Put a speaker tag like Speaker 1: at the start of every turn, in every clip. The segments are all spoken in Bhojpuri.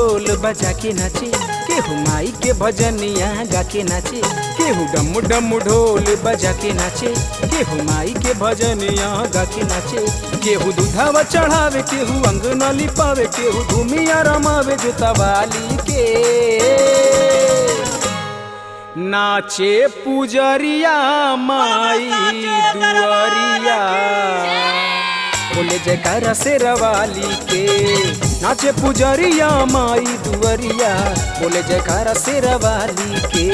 Speaker 1: ढोल बजा के नाचे, केहू माई के भजनिया गा के नाचे, केहू डम डम ढोल बजा के नाचे, केहू माई के भजनिया गा के नाचे, केहू दूधावा चढ़ावे, केहू अंगना लिपावे, केहू धूमिया रमावे जोतवाली के। नाचे पुजरिया माई दुआरिया, बोले जयकारा शेरवाली के। नाचे पुजरिया माई दुआरिया, बोले जयकारा शेरवाली के।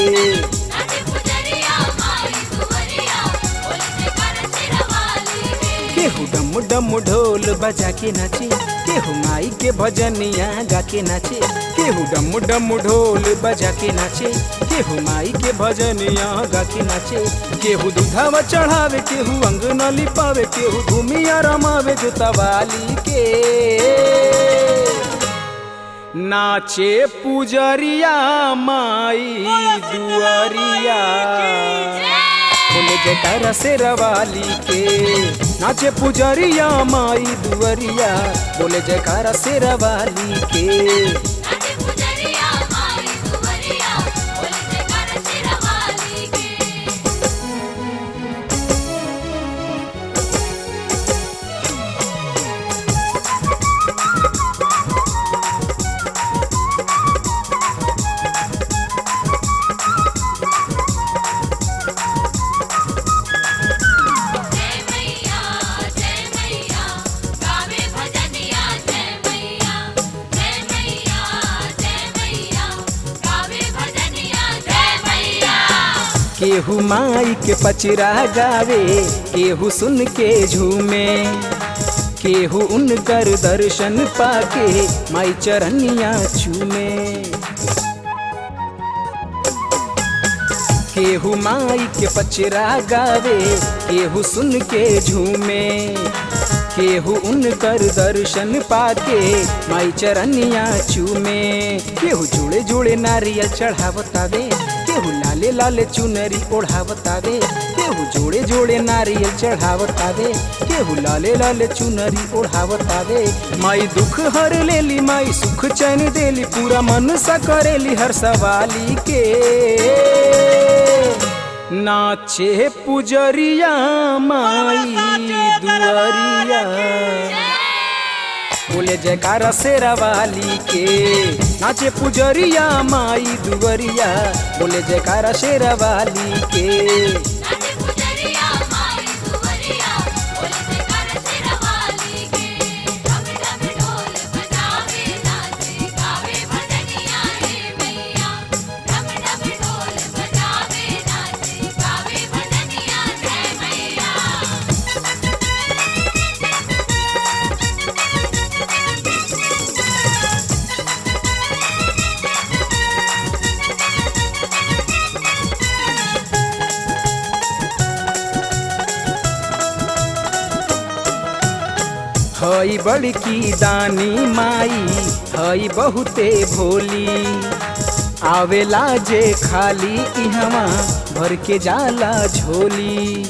Speaker 2: नाचे पुजरिया माई दुआरिया, बोले जयकारा शेरवाली के।
Speaker 1: केहू डम डम ढोल बजा के नाचे, केहू माई के भजनिया गा के नाचे, केहू डम डम ढोल बजा के नाचे, केहू माई के भजनिया गा के नाचे, केहू दूधावा चढ़ावे, केहू अंगना लिपावे, केहू धूमिया रमावे जोतवाली के। नाचे पुजरिया माई दुआरिया, बोले जयकारा शेरवाली के। नाचे पुजरिया माई दुआरिया, बोले जयकारा शेरवाली के।
Speaker 2: नाचे पुजरिया माई दुआरिया, बोले जयकारा शेरवाली के। जय मैया जय मैया, गावे भजनिया जय मैया, जय मैया जय मैया, गावे भजनिया जय मैया।
Speaker 1: केहू माई के पचरा गावे, केहू सुन के झूमे, केहू उनकर दर्शन पाके माई चरनिया चूमे। केहू माई के पचरा गावे, केहू सुन के झूमे, केहू उनकर दर्शन पाके माई चरनिया चूमे। केहू जुड़े जुड़े नारियल चढ़ावतावे, केहू लाले लाले चुनरी ओढ़ावतावे, केहू जोड़े जोड़े नारियल चढ़ावतावे, केहू लाले लाले चुनरी ओढ़ावतावे। माई दुख हर लेली, माई सुख चैन देली, पूरा मन सा करेली हर सवाली के। नाचे पुजरिया माई दुआरिया, बोले जयकारा शेरवाली के। नाचे पुजरिया माई दुआरिया, बोले जयकारा शेरवाली के।
Speaker 2: नाचे पुजरिया माई दुआरिया, बोले जयकारा शेरवाली के। डम डम ढोल बजावे नाचे, गावे भजनिया हे मैया। डम डम ढोल बजावे नाचे, गावे भजनिया जय मैया।
Speaker 1: हई बड़की दानी माई, हई बहुते भोली, आवेला जे खाली इहवा भर के जाला झोली।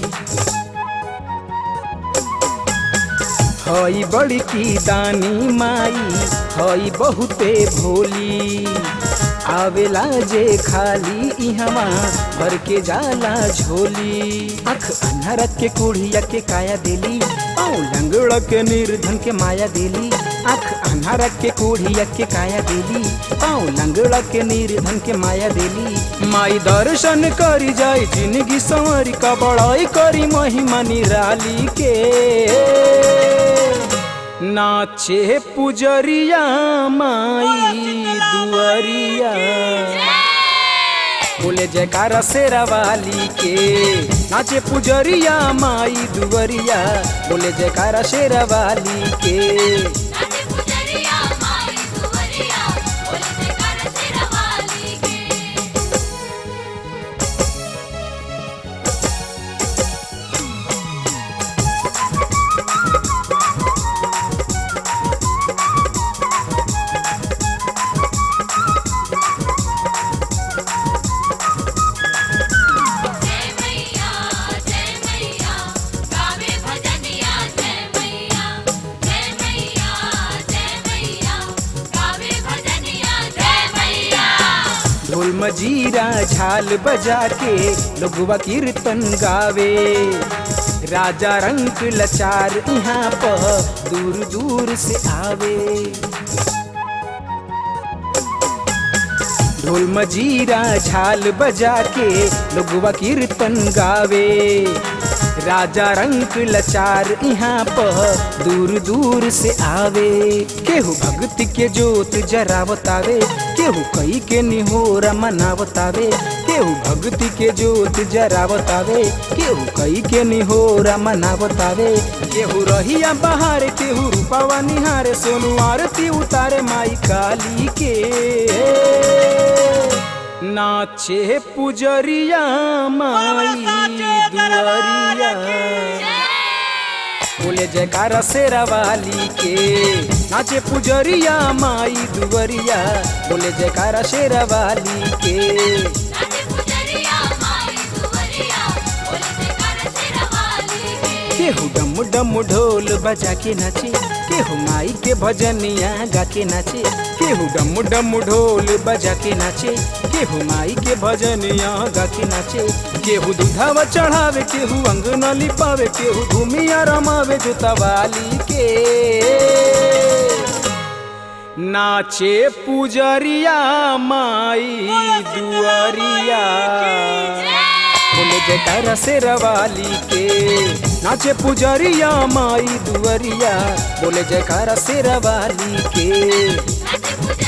Speaker 1: हई बड़की दानी माई, हई बहुते भोली, आवेला जे खाली इहवा भर के जाला झोली। आँख अन्हरक के कोढ़िया के काया देली, पाँव लंगड़ के निर्धन के माया देली। आँख अन्हरक के कोढ़िया के काया देली, पाँव लंगड़ के निर्धन के माया देली। माई दर्शन करी जाई जिंदगी संवरी, का बड़ाई करी महिमा निराली के। नाचे पुजरिया माई दुआरिया, बोले जयकारा शेरवाली के। नाचे पुजरिया माई दुआरिया, बोले जयकारा शेरवाली के।
Speaker 2: नाचे पुजरिया माई दुआरिया, बोले जयकारा शेरवाली के। जय मैया जय मैया, गावे भजनिया जय मैया, जय मैया।
Speaker 1: ढोल मजीरा झाल बजा के लोगवा कीर्तन गावे। राजा रंग लचार यहाँ पर दूर दूर से आवे। ढोल मजीरा झाल बजा के लोगवा कीर्तन गावे। राजा रंग लचार यहाँ पर दूर दूर से आवे। केहू भक्ति के जोत जरावतावे, केहू कई के निहोरा मनावतावे। केहू भक्ति के जोत जरावतावे, केहू कई के निहोरा मनावतावे। केहू रहिया बहार, केहू रूपावा निहारे, सोनू आरती उतारे माई काली के। नाचे पुजरिया माई दुआरिया, बोले जयकारा शेरावाली के। नाचे पुजरिया माई दुवरिया, बोले जयकारा शेरावाली के।
Speaker 2: नाचे पुजरिया माई दुवरिया, बोले जयकारा शेरावाली के।
Speaker 1: केहू डम डम ढोल बजा के नाचे, केहू माई के भजनिया गा के नाचे। केहू डम डम ढोल बजा के नाचे, केहू माई के भजनिया गा के नाचे। केहू दूधावा चढ़ावे, केहू अंगना लिपावे, केहू भूमिया रमावे जोतावाली के। नाचे पुजरिया माई दुआरिया, बोले जयकारा शेरावाली के। नाचे पुजरिया माई दुआरिया, बोले जयकारा शेरावाली के।
Speaker 2: नाचे पुजरिया।